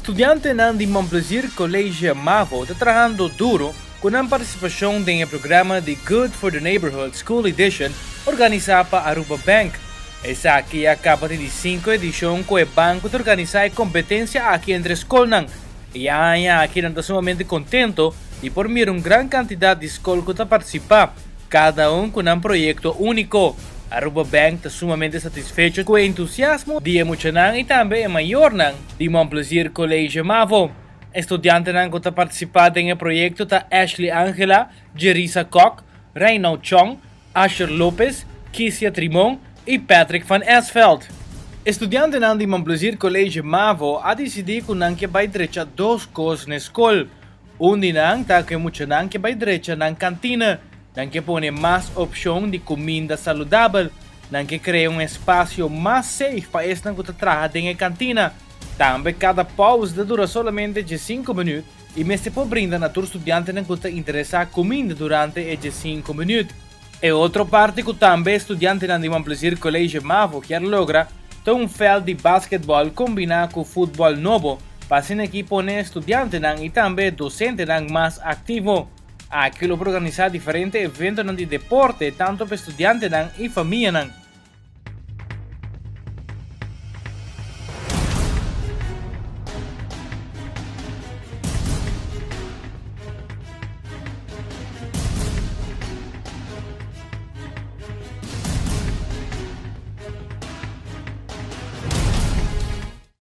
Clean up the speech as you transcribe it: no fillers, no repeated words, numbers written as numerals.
Studiantenan di Mon Plaisir College Mavo ta trahando duro cu nan participacion den e programa di Good for the Neighborhood School Edition organisa pa Aruba Bank. Esaki a caba di 5 edicion cu e banco ta organisa e competencia aki entre scolnan. E aña aki nan ta sumamente contento di por mira un gran cantidad di scol cu ta participa, cada un cu nan proyecto unico. Aruba Bank ta sumamente satisfecho cu e entusiasmo di e muchanan y tambe e mayornan di Mon Plaisir College Mavo. Studiantenan cu ta participa den e proyecto ta Ashley Angela, Jerisa Kok, Reynald Chong, Asher Lopez, Kisia Trimon y Patrick van Esveld. Studiantenan di Mon Plaisir College Mavo a dicidi cu nan kier bay drecha dos cos na scol. Un di nan ta cu muchanan kier bay drecha nan cantina, nan kier pone mas opcion di cuminda saludabel, nan kier crea un espacio mas safe pa esnan cu ta traha den cantina. Tambe cada pauze ta dura solamente 5 minuut y mester por brinda na tur studiantenan cu ta interesa cuminda durante e 5 minuut. E otro parti cu tambe studiantenan di Mon Plaisir College Mavo kier logra ta un veld di basketball combina cu futbol nobo pa asina aki pone studiantenan y tambe docentenan mas activo. Aki lo organisa diferente eventonan di deporte tanto pa studiantenan y famianan.